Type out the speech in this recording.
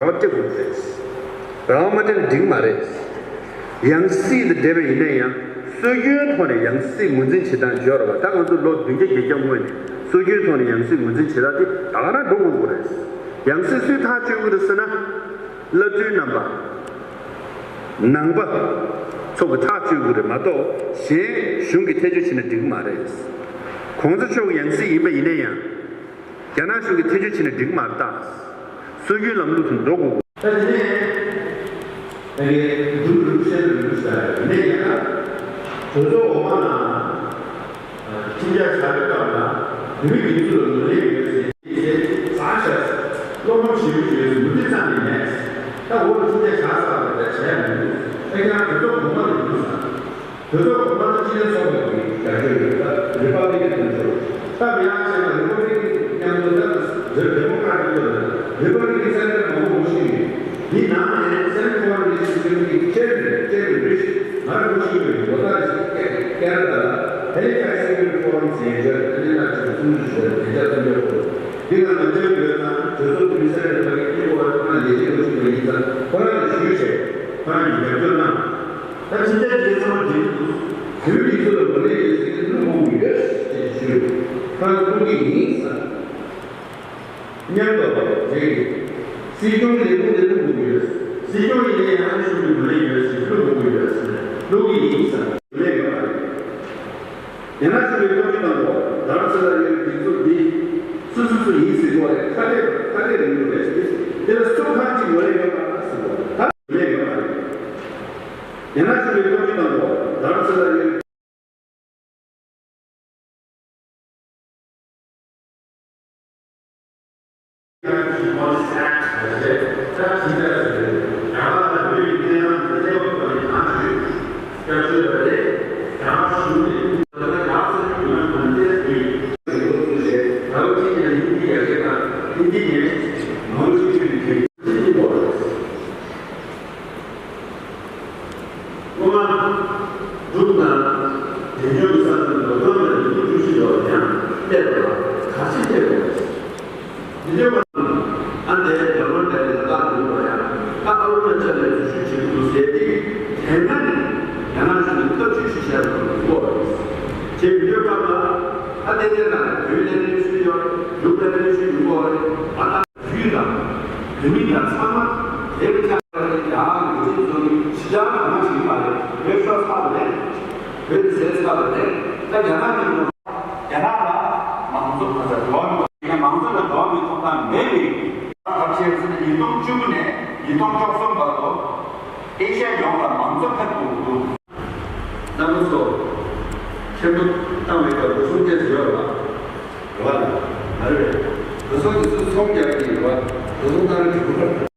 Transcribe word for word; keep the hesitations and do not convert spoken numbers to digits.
ར་བ་སྤྲད་དགོས་རེད། ར་བ་མ་སྤྲད་ན་འགྲིག་མ་རེད། ཡང་སྲིད་དེ་འདྲ་བ་ཡིན་ན་ཡང་སྲོལ་རྒྱུན་ཐོག་ནས་ཡང་སྲིད་ངོས་འཛིན་བྱེད་སྟངས་ཡོད་རེད་བ། ད་ང་ཚོ་ལོ་བདུན་བརྒྱ་བརྒྱད་བརྒྱ་སྔོན་ནས་སྲོལ་རྒྱུན་ཐོག་ནས་ཡང་སྲིད་ངོས་འཛིན་བྱེད་སྟངས་དེ་ད་ག་རང་འགྲོ་དགོས་ཀྱི་རེད། ཡང་སྲིད་སུས་ཐག་གཅོད་ཀྱི་རེད་ཟེར་ན། བླ་སྤྲུལ་རྣམ་པ། ནང་པ་ཚོ་གི་ཐག་གཅོད་དགོས་རེད་མ་གཏོགས་གཞན་གཞུང་གིས་ཐེ་བྱུས་བྱས་ན་འགྲིག་གི་མ་རེད། གོང་ས་མཆོག་གི་ཡང་སྲིད་ཡིན་པ་ཡིན་ན་ཡང་། རྒྱ་ནག་གཞུང་གིས་ཐེ་བྱུས་བྱས་ན་འགྲིག་གི་མ་རེད་ད། སྲོལ་རྒྱུན་ལམ་ལུགས་སུ་འགྲོ་དགོས། ད་དེ་ནས་ད་གི་འདུག་རུ་ཤེས་རུ་ཤ་ཡིན་ན་ཡང་ན་གྲོས་ཚོགས་འོག་མ་ན་ཁྲིམས་འཆར་བཞག་པའི་སྐབས་ལ་བོད་མི་སྒེར་ཚུགས་ལ་ངོས་ལེན་ཡོད་ཟེར། ཟ་ཤ་བློ་ཕམ་ཞེ་པོ་ཞིག་ཡོད་ཟེར། མུ་མཐུད་ཙམ་ནས་མེད། ད་འོག་ལ་ཁྲིམས་འཆར་བཞག་ཚར་བ་ད་བྱས་མི་འདུག་ད་ཁྱེད་རང་གྲོས་ཚོགས་གོང་མ་ལ་ཡོང་ས། གྲོས་ཚོགས་གོང་མ་ལ་སྤྱི་མཐུན་ཚོགས་པ་གི་རྒྱབ་སྐྱོར་ཡོད། ད་རི་པབ་ལི་ཀན་དོན་གཅོད་ད་མི་ཡང་བྱས་ན་རི་པབ་ལི་ཀན་མཉམ་དུ་ད་ཟེར་ཌེ་མོ་ཀྲ་ཊིག་ཡོད་ན་རི་པབ་ལི་ཀན་སེ་ནེ་ཊར་མང་པོ་ངོ་ཤེས་ཡོད། འདི་ནང་ནས་སེམ་ཁོ་རང་གི་སྲིད་སྐྱོང་གི་ཅེར་མེན་ཅེར་མེན་རིཤ་ང་རང་ངོ་ཤེས་ཡོད། ལོ་ལྟར་རེ་བཞིན་ཀེ་ཀེ་ན་ཌ་ལ་ཧེ་ལི་ཕེག་སི་སེ་ཀུ་རི་ཊི་ཕོ་རམ་ཟེར་ཡོད། ཨ་ནི་ང་ཚོས་གསུང་ཆོས་ཞུ་བར་དེ་འདྲ་གསུང་ཡོད། འདི་ང་ང་ཚོའི་ཡོད་ཙང་གྲོས་ཚོགས་འཐུས་མི་སེ་ནེ་ཊར་ཁག་གི་སྐྱིད་པོ་བ་ང་ལས་བྱེད་ངོ་ཤེས་པ་ཡིན་ཙང་ཁོ་རང་ལ་ཞུས་བྱས་ཁོ་རང་གིས་རྒྱབ་སྐྱོར་གནང་། ད་ཕྱི་རྒྱལ་རྒྱལ་ཚང་མ་འགྲིག་འདུག་བོད་མི་ཚོ་ལ་ངོས་ལེན་ཡོད་ཟེར་གྱི་འདུག་དགོངས་ཀྱི་ཡོད་ཅེས་ཞུས། ཁོ་རང་གིས་གསུང་གི་ཡིན་ཟེར། མཉམ་དུ་རེད། སྲིད་སྐྱོང་ལས་ཁུངས་ལས་ཁུངས་དགོས་ཀྱི་ཡོད། སྲིད་སྐྱོང་ཡིན་ནའི་ཡང་ན་གཞུང་གི་ངོས་ལེན་ཡོད་ཟེར་ལུགས་དགོས་ཀྱི་ཡོད་ཟེར་ལུགས་ཀྱི་ཡིན་ཟེར་ངོས་ལེན་ཡོད་མ་རེད། ཡང་ན་གཞུང་གི་བཀའ་འཁྲོལ་བཏང་གོ་ལར་ཚེ་ལ་ཡོད་སྒྲིག་འཛུགས་འདི་སུ་སུ་སུ་ཡིན་ཟེར་གོ་རེད། ཁ་བྲལ་ཁ་བྲལ་ཡིན་དགོས་རེད་ཟེར། དེ་ལ་སུ་ཁག་ཅིག་ངོས་ལེན་ཡོད་མ་རེད་ཟེར་གོ་རེད། ད་ངོས་ལེན་ཡོད་མ་རེད། ཡང་ན་གཞུང་གི་བཀའ་འཁྲོལ་བཏང་གོ་ལར་ཚེ་ལ་ཡོད། སྔོན་མ་འབྲུག་དང་དལ་འབྱོར་གྱི་ས་ཆ་མདོ་ཁམས་དང་ཡུལ་ཁྲུ་བཞི་ལོར་ཡང་བལྟས་པ་ལ་ག་ཚོད་བལྟས་པ་རེད། འདི་ལྟ་བུ་ཨ་འདས་རྒྱ་ནོར་དེ་ལ་བཏགས་འདུག་པ་ཡང་ད་ཨ་རུ་ན་ཅལ་ལ་འཛུལ་ཞུགས་བྱེད་དགོས་ཟེར་ཏེ་དེ་སྔ་ནས་རྒྱ་ནག་གཞུང་གིས་སྟབས་བཅུག་ཞིག་བཤད་པ་འདུག་པ་རེད། ཅེས་མི་འདོད་པ་ལ་ཨ་དེ་དེ་ན་བོད་ལ་གནས་ཚུལ་ཡོད་འབྲུག་ལ་གནས་ཚུལ་ཡོད་པ་རེད། ཨ་ད། ཡུལ་དང་། བོད་མི་དང་ཚང་མ་དེབ་ཆགས་པ་ཡང་ལོ་རྒྱུས་ཚོ་ནི་ཞི་ལྕང་གང་ཞིག་མ་རེད། བོད་ཤོར་ཚར་བ་རེད། བོད་ཟད་ཚར་བ་རེད། ད་རྒྱ་ནག་གི་ནང་རྒྱ་ནག་ལ་མང་གཙོ་ག་ཚ་འགྲོ་བ་མི་ཐོབ་ཡང་མང་གཙོ་ལ་འགྲོ་བ་མི་ཐོབ་ཐང་མེད་པའི་བར་ཆད་ཟེར་ན་ཉིས་སྟོང་བཅུ་དགུ་ནས་ཉིས་སྟོང་བཅུ་གསུམ་བར་དུ་ཨེ་ཤ་ཡ་ཡོངས་ལ་མང་གཙོ་ཕེབས་དགོས་འདུག་རྣམ་པ་ཚོ། ཁྱེད་ཚོ་བཏང་བའི་སྐབས་སུ་སྐྱེས་ཡོད་ལ། རེད་བ། མ་རེད་པས། ང་ཚོ་དེ་ཚོ་ཚོང་རྒྱག་གི་ཡོད་པ། དེ་ཚོ་ལྟར་གྱི་དགོས་པ།